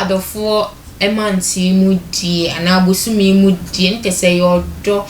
adɔfoɔ mantee mu die anaa bosome mu die ne kyɛ sɛ ɛyɛ ɔdɔ.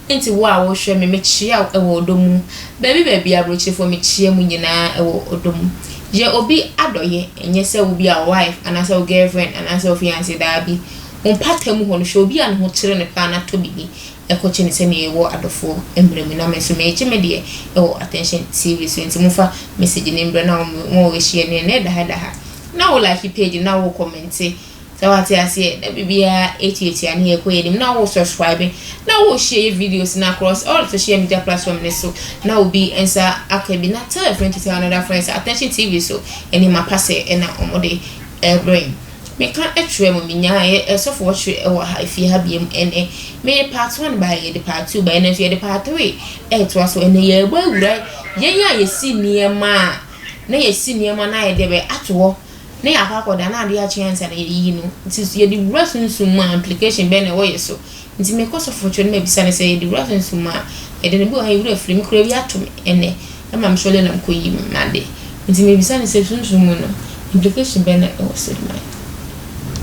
Nti wo a wohwɛ me, mekyea wo wɔ ɔdɔ mu. Baabi baabi aburokyirefoɔ, mekyea mu nyinaa wɔ ɔdɔ mu. Yɛ obi adɔyɛ, ɛnyɛ sɛ wo bi a wife anaasɛ wo girlfriend anaasɛ wo fiancé, daabi. Wo mpata mu hɔ no, hwɛ obi a ne ho kyerɛ no paa na tɔ biribi ɛkɔkyɛ no sɛnea ɛwɔ adɔfoɔ mmerɛ mu. Na me nso meregye me deɛ ɛwɔ Attention TV so, nti momfa message ne mbrɛ na mo wɔahyia ne na ɛda ha da ha na wo like page na wo comment sɛ wate aseɛ na biribiara ɛtuatua ne yɛkɔ yɛ anim, na wo subscribe na wo share yɛ videos na across all social media platform ne so na obi nsa aka bi, na tell a friend to tell another friend. Attention TV so ɛne pa sɛ ɛna ɔmo ɛbrɛ meka ɛtwerɛ mu menyaa ɛsɔfo wɔtwerɛ ɛwɔ ha efie ha biem. Ɛnɛ meyɛ part one ba, yɛde part two ba, ɛnɛ nso yɛde part three ɛɛtoa so. Ɛnɛ yɛbɔ awura yɛn a yɛsi nneɛma a na yɛsi nneɛma na yɛde bɛ ato hɔ na yɛakɔ akɔda na adeɛ akye ansa na yɛyiyi no. Nti yɛde wura sunsum mu a, implication bɛn na ɛwɔ yɛ so? Nti mekɔ sɔfo twɛ no, mabisa no sɛ yɛde wura sunsum mu a, yɛde no bi wɔ ha, yɛwura firi me kura bi ato me ɛnɛ ɛma me sɔle nam kɔyi m'ade. Nti mebisa no sɛ sunsum mu no, implication bɛn na ɛwɔ so de ma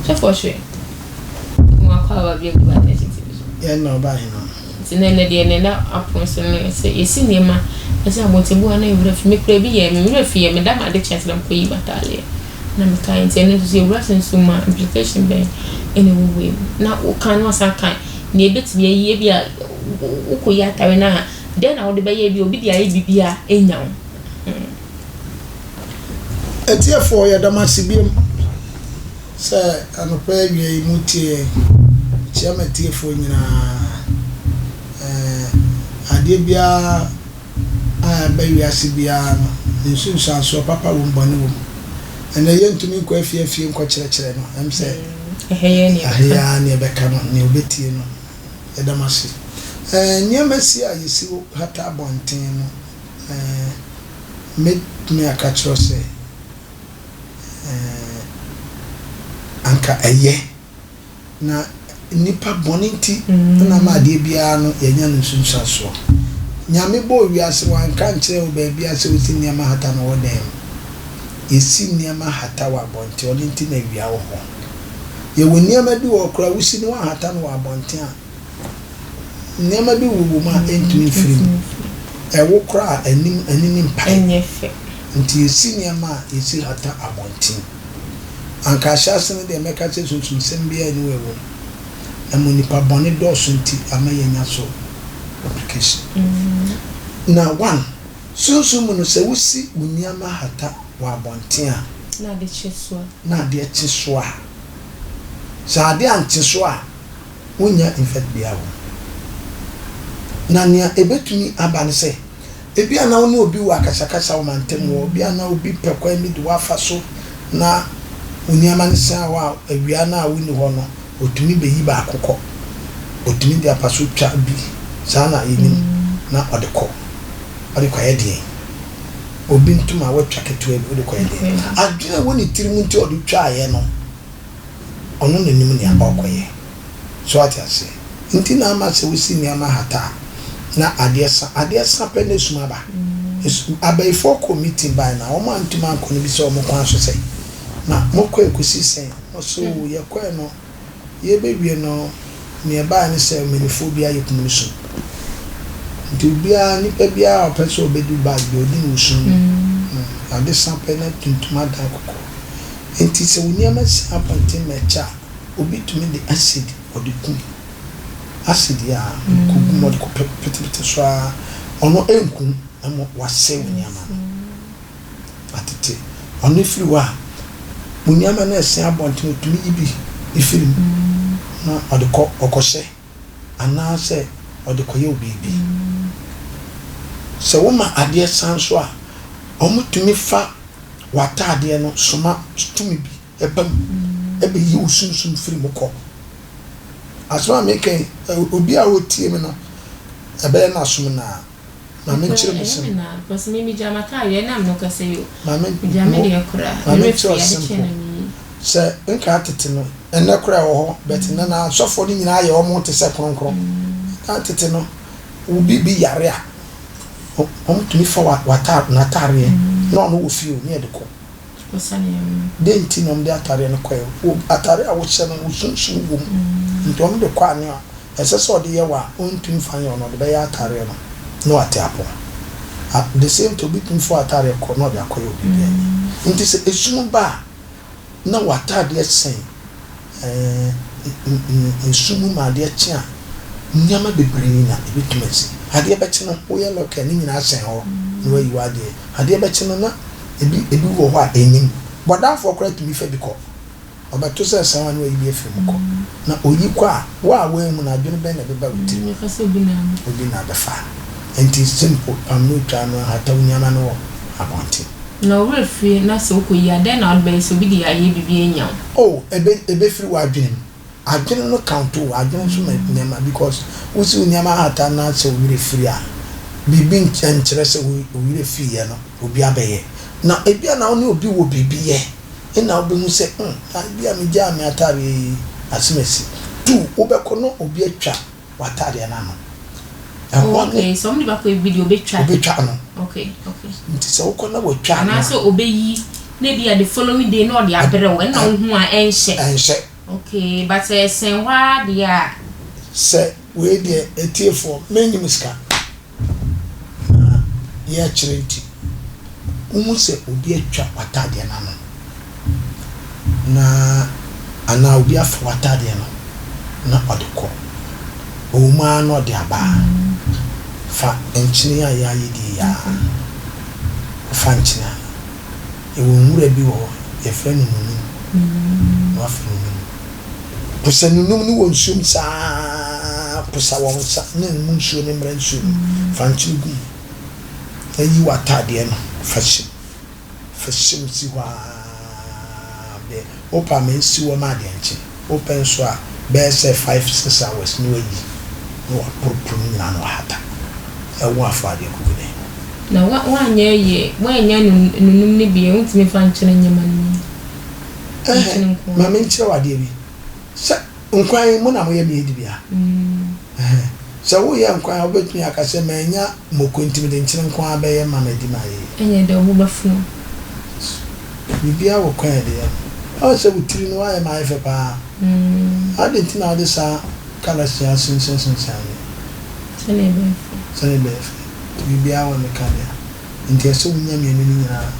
sɔfo ɔhwɛ mo akɔ aba bi agu Attention TV so. Yɛn na ɔbaa hene. Nti na ɛnɛ deɛ ne na apon so no sɛ yɛsi nneɛma ɛsɛ abɔnten bu ha na ewura fi me kura bi yɛ me wura fi yɛ me da ma ade kyɛn sɛ na mekɔyi m'ataadeɛ na meka. Nti ɛno nso sɛ ewura sunsum mu a, implication bɛn ɛna ɛwɔ wei mu? Na woka no asan kan nea ebetumi ayi ebi a wokɔyi atare no a, dɛn na wode bɛyɛ bi obi de ayɛ bibi a enya wo? Atiefoɔ, yɛda mo ase biom sɛ anɔpa awia yi mu tie yɛn. Kyia ma atiefoɔ nyinaa. Adeɛ biara a ɛba wiase biara no, ne nsunsuansoɔ papa wɔ mu, bɔne wɔ mu. Ɛnɛ yɛntumi nkɔ afie afie nkɔkyerɛkyerɛ no sɛ ɛhɛ yɛ nea ɛhɛ yɛ ara nea ɛbɛka no, nea obɛtie no. Yɛda mo ase. Nneɛma si a yɛsi hata abɔnten no, mɛtumi aka kyerɛ sɛ anka ɛyɛ na nipa bɔne nti na ama adeɛ biara no yɛnya no nsunsuansoɔ. Nyame bɔɔ wiase, wanka nkyerɛ wo baabi a sɛ wosi nneɛma hata no wɔ dan mu. Yɛsi nneɛma hata wɔ abɔnten, ɔno nti na awia wɔ hɔ. Yɛwɔ nneɛma bi wɔ koraa, wosi no wahata no wɔ abɔnten a, nneɛma bi wɔ wɔ mu a ɛntumi mfiri mu. Ɛwo koraa a anim anim mpae. Ɛnyɛ fɛ. Nti yɛsi nneɛma a yɛsi hata abɔnten. Anka ahyɛase no deɛ, mɛka sɛ sunsumsɛm biara nni hɔ a ɛwɔ mu. Na mo nipa bɔne dɔɔso nti ama yɛnya so application. Na one, sunsum mu no, sɛ wosi wo nneɛma hata wɔ abɔnten a, na ade kye so a, na adeɛ kye so a, sɛ adeɛ ankye so a, wonya infect biara wɔ mu. Na nea ebetumi aba ne sɛ, ebi a na wo ne obi wɔ akasakasa wɔ mantam hɔ, ebi a na obi pɛ kwan bi de wafa so na wo nneɛma no sɛn hɔ a, awia no a wonni hɔ no, otumi bɛyi baako kɔ. Otumi de apa so twa bi, saa na yɛnim, na ɔde kɔ. Ɔde kɔyɛ deɛn? Obi ntoma a watwa ketewa bi, wode kɔyɛ deɛn? Adwene a ɛwɔ ne tirim nti a ɔde twaeɛ no, ɔno n'anim nea ɔrekɔyɛ. So ate aseɛ? Nti na ama sɛ wosi nneɛma hata a, na adeɛ sa. Adeɛ sa pɛ na esum aba. Abayifoɔ kɔ meeting bae na wɔn antumi ankɔ no bi sɛ wɔn kwan so sɛ, na mokɔɛ kɔsi sɛn? Wɔse oo, yɛkɔɛ no, yɛbɛwie no, nea ɛbaeɛ ne sɛ mmanimfoɔ biara yɛ kum no sum. Nti obiara, nipa biara a ɔpɛ sɛ ɔbɛdu bag bi, ɔdi no wɔ sum mu. Ade sa pɛ na tuntum adan kɔkɔɔ. Nti sɛ wo nneɛma si abɔnten ma ɛkyɛ a, obi tumi de acid ɔde kum. Acid yi a ɔde kɔgu mu, ɔde kɔ petepete so ara, ɔno ɛnkum na mmom wasɛe wo nneɛma no. Atete. Ɔno firi hɔ a, wo nneɛma no ɛsɛn abɔnten, otumi yi bi firi mu na ɔde kɔ ɔkɔhyɛ anaasɛ ɔde kɔyɛ wo biribi. Sɛ woma adeɛ san so a, wɔtumi fa w'ataadeɛ no soma tumi bi ɛba mu ɛbɛyi wo sunsum firi mu kɔ. Asɛm a meka yi, obi a ɔtie me no, ɛbɛyɛ n'asom naa. Ma menkyerɛ mu simple. Ma menkyerɛ wo simple. Sɛ nka tete no, ɛnnɛ koraa ɛwɔ hɔ, but nnɛ no asɔfoɔ no nyinaa yɛ wɔn te sɛ kronkron. Nka tete no, wo bi yare a, wɔtumi fa n'ataareɛ na ɔno wɔ fie o, ne yɛde kɔ. Kɔsa nneɛma. Dɛn nti na wɔde atadeɛ no kɔeɛ? Wo atadeɛ a wohyɛ no, wo sunsum wɔ mu. Nti wɔde kɔ a, nea ɛsɛ sɛ ɔde yɛ wo a, ɔntumi mfa nyɛ wo no, ɔde bɛyɛ atadeɛ no na wate apɔ. At the same time, obi tumi fa w'atadeɛ kɔ na ɔde akɔyɛ wo biribi anyɛ. Nti sɛ esum ba a, na w'atadeɛ sɛn ɛɛ nsu mu ma adeɛ kye a, nneɛma bebree na ɛbɛtumi asi. Adeɛ bɛkye no, woyɛ lucky a, ne nyinaa sɛn hɔ na woayi w'adeɛ. Adeɛ bɛkye no na ebi ebi wɔ hɔ a ɛnnim. Bɔdamfoɔ koraa tumi fa bi kɔ. Ɔbɛto sɛ ɛsɛn hɔ a na wayi bi afiri mu kɔ. Na ɔyi kɔ a, wo a woanhu no, adwene bɛn na ɛbɛba wo tirim? Wobɛka sɛ obi na abɛfa. Obi na abɛfa. Enti simple, pam na otwa ano ahata wo nneɛma no wɔ abɔnten. Na wo werɛ firi na sɛ wokɔyi a, dɛn na wode bɛyɛ sɛ obi de ayɛ biribi anya wo? Oh, ɛbɛ ɛbɛfiri w'adwene mu. Adwene no count o, adwene nso ma nneɛma because wosi wo nneɛma ahata na sɛ wo werɛ firi a, biribi nkyerɛ sɛ wo werɛ firiiɛ no obi abɛyɛ. Na ebia na wo ne obi wɔ biribi yɛ ɛna wobɛhu sɛ hmm, na ebia megyaa me ataadeɛ yi asemasi. Tu, wobɛkɔ na obi atwa w'ataadeɛ no ano. Oh, Ɛhɔ ne. okay, sɛ wɔde ba kɔ ebi deɛ obetwa. Obetwa ano. Okay, okay. Nti sɛ wokɔ na watwa ano a. Anaasɛ obeyi na ebi a the following day na ɔde abrɛ wo, ɛna wohu a ɛnhyɛ. Ɛnhyɛ. Okay, but sɛ ɛsɛn hɔ ara deɛ a. Sɛ wei deɛ atiefoɔ, mennye mo sika. Na yɛrekyerɛ nti, wohu sɛ obi atwa w'ataadeɛ no ano, na anaa obi afa w'ataadeɛ no na ɔde kɔ, ɛwɔ mu ara na ɔde aba a, fa nkyene a yɛayɛ die yi ara, wofa nkyene a, yɛwɔ nwura bi wɔ hɔ, yɛfrɛ no nunum, na wafa nunum. Posa nunum no wɔ nsuo mu saa ara, posa wɔn nsa na emu nsuo no mmra nsuo no mu. Fa nkyene gu mu na yi w'ataadeɛ no fa hyɛ mu. Fa hyɛ mu si hɔ ara bɛyɛ, wopɛ a ma ɛnsi hɔ ma adeɛ nkye, wopɛ nso a bɛyɛ sɛ five, six hours na wayi na waporoporo ne nyinaa na wahata. Ɛwo afɔ adeɛ kɔgu dɛn? Na woanyɛ yie, woannya nunum no bi a, wontumi mfa nkyene nyɛ ma no nyɛ. Ɛhɛ, ma menkyerɛ wo adeɛ bi. Sɛ nkwan yi, mo na moyɛ me adi bi a. Ɛhɛ, sɛ woyɛ nkwan a, wobɛtumi aka sɛ, Mannya mako nti mede nkyene nko ara bɛyɛ ma madi mayɛ yie. Ɛnyɛ dɛ, wo bo bɛfono. Biribiara wɔ kwan a yɛde yɛ no. Woahu sɛ wo tiri no, woayɛ ma ayɛ fɛ pa ara. Adɛn nti na wode saa colours yi asensɛnsensɛn adeɛ? Sɛdeɛ ɛbɛyɛ fɛ. Sɛdeɛ ɛbɛyɛ fɛ. Nti biribiara wɔ ne kanea. Nti ɛsɛ wonya mienu no nyinaa.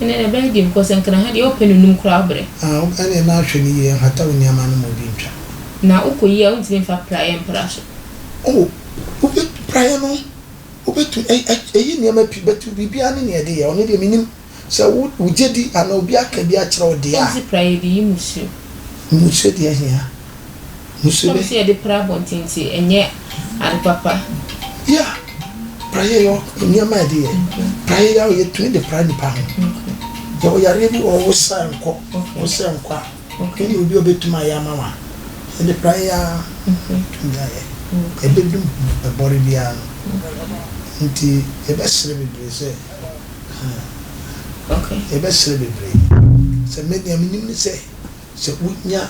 Ɛnɛ deɛ ɛbɛyɛ den because nkran ha deɛ wopɛ nunum koraa wobrɛ. Ah ɛneɛ na ahwɛ no yie nhata wo nneɛma no ma obi ntwa. Na wokɔ yi a wontumi mfa praeɛ mpra so. Oh wobɛ praeɛ no wobɛtumi ɛyi nneɛma pii but biribiara ne nea yɛde yɛ ɔno deɛ menim sɛ wo wo gyedi anaa obi aka bi akyerɛ wo deɛ a. Wonsi praeɛ de yi musuo. Musuo deɛ hia. Musuo Sɛ bɛ. sɛ yɛde pra abɔnten nti ɛnyɛ ade papa. Yeah, praeɛ yɛ nneɛma a yɛde yɛ. Praeɛ yɛ a yɛtumi de pra nipa ho. Yɛwɔ yareɛ bi wɔ hɔ wo srɛ nkɔ, wo srɛ nkɔ a, wone obi a ɔbɛtumi ayɛ ama wo a, yɛde praeɛ yɛ ara tumi de ayɛ. Ɛbɛdum ɛbɔre biara no. Nti yɛbɛsrɛ bebree sɛ, yɛbɛsrɛ bebree sɛ me nea menim ne sɛ. Sɛ wonya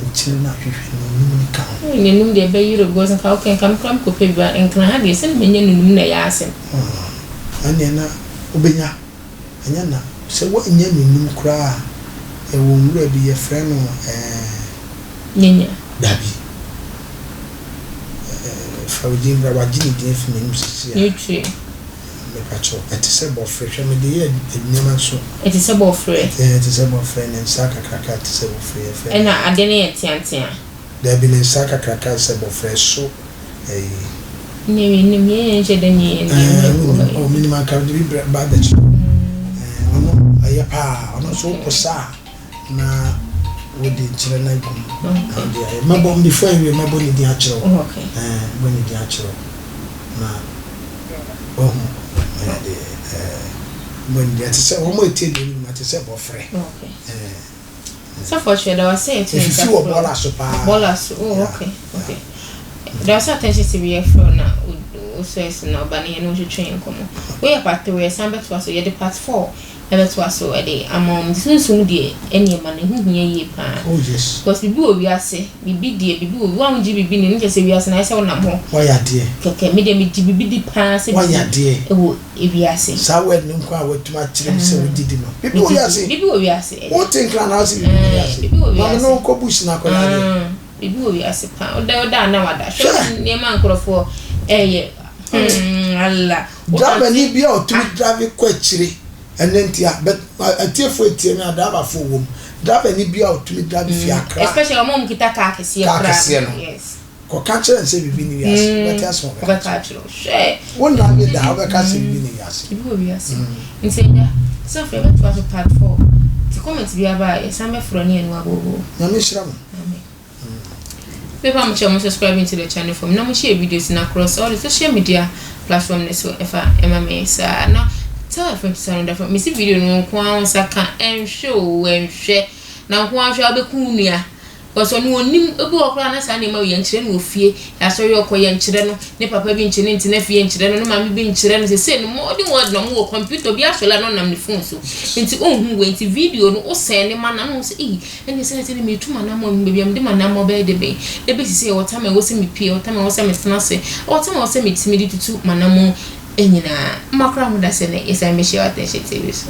nkyene no a, hwehwɛ nunum no ka ho. Oh nunum deɛ ɛbɛyere o because nka okay nka me koraa mekɔ pɛ bi ba nkran ha deɛ sɛdeɛ menya nunum na ɛyɛ asɛm. Ah ɛneɛ na wobɛnya ɛnyɛ na sɛ woannya nunum koraa a yɛwɔ nwura bi yɛfrɛ no ɛɛ. Nyanya. Dabi ɛɛ fa wo din bra wagye ne din afi m'anim sisi a. Nutri. Mepakyɛw, ɛte sɛ bɔfrɛ. Hwɛ, mede yɛ nneɛma nso. Ɛte sɛ bɔfrɛ. Ɛɛ, ɛte sɛ bɔfrɛ. Ne nsa kakraka te sɛ bɔfrɛ. Yɛfrɛ no. Ɛna ade no yɛ teatea. Dabi, ne nsa kakraka te sɛ bɔfrɛ. Ɛso ɛyi. Ɛnneɛ mennim. Yɛn yɛn nhyɛ da nni yɛn deɛ Ɛɛ, wonnim. Oh, menim anka mede bi brɛ ba abɛkyerɛ wo. Ɛɛ, ɔno, ɛyɛ paa. Ɔno nso woposa a, na wode nkyerɛ no agu mu na wode ayɛ. Mɛbɔ, before anwie, mɛbɔ ne din akyerɛ wo. Ɛɛ, mɛbɔ ne din akyerɛ wo. Na wahu ɛɛ deɛ ɛɛ mɛbɔ ne din. Ɛte sɛ, wɔn a ɛtie deɛ no nim, ɛte sɛ bɔfrɛ. Ɛɛ. Sɔfo ɔkyerɛ da wase ɛto nsa Ɛfifi wɔ bɔɔla so paa. Bɔɔla so, oh okay, okay. Da wase attention TV yɛ frɛ na o sɛ na ɔba ne yɛne wo twetwe nkɔmmɔ. Woyɛ part 3 yɛsan bɛtoa so yɛde part 4. Ɛbɛtoa so de ama wɔn. Nti sunsum deɛ nneɛma no ɛho hia yie paa. Oh yes. Because biribi wɔ wiase, biribi deɛ biribi wɔ, wo a wongye biribi nni no kyerɛ sɛ wiase no ayɛ sɛ wonam hɔ. Wayɛ adeɛ. Kɛkɛ, me deɛ megye biribi di paa sɛ Wayɛ biribi adeɛ. wɔ wiase. Saa word no nko a watumi akyerɛ me sɛ wogye di no. Biribi wɔ Megye di, wiase. biribi wɔ wiase ɛdeɛ. Wote nkra na wose biribi wɔ Ɛɛ, wiase. biribi wɔ Maame wiase. no nkɔ bush na akɔyɛ adeɛ. Ah, biribi wɔ wiase paa. Woda woda a na wada. Hwɛ Hwɛ! nneɛma a nkurɔfoɔ ɛɛyɛ. Hmm, Allah. Driver Wonante. ni bi a ɔtumi Ah. drive kɔ akyire ɛnɛ nti a but atiefo etie me a driver fo wɔ mu driver ni bi a ɔtumi drive fi Accra Especially wɔn a wɔkita car kɛseɛ car koraa kɛseɛ no. no Yes. kɔka kyerɛ no sɛ biribi ni wiase wobɛte asɛm ɔbɛka Ɔbɛka akyerɛ wo. Hwɛ. wo drive da wobɛka sɛ biribi ni wiase. Biribi wɔ wiase. Nti agya, sɛ afei yɛbɛtoa so part 4. Nti comment biara ba a, yɛsan bɛfrɛ ne yɛne wo abooboo. Nyame nhyira mo. Amen. Mepa mo kyɛw mo subscribe to the channel for me na mo share videos na across all the social media platform ne so ɛfa ɛma me saa na tell a friend to tell another friend. Mesi video no nko ara wo nsa ka ɛnhwɛ o ɛnhwɛ na nko ara hwɛ a wobɛku wo nua because ɔno onim ebi wɔ koraa na saa nneɛma wei yɛnkyerɛ no wɔ fie yɛasɔre ɔkɔ yɛnkyerɛ no ne papa bi nkyerɛ ne ntena fie nkyerɛ no ne maame bi nkyerɛ no sese no modern world na ɔmo wɔ computer obi asɔre a na ɔnam ne phone so nti ɔnhu wei nti video no wosɛn ne ma na na ɔsɛ eyi Ɛnde sɛ ɛte dɛ meretu m'anammɔn ahu baabi a mede m'anammɔn bɛyɛ de bɛn ebesi sɛ ɛwɔ tam a ɛwɔ sɛ mipue, ɛwɔ tam a ɛwɔ sɛ metena ase, ɛwɔ tam a ɛwɔ sɛ mitumi de tutu m'anammɔn nyinaa. Mma koraa ho da sɛ nnɛ yɛsan behyia wɔ Atɛnhyɛ TV so.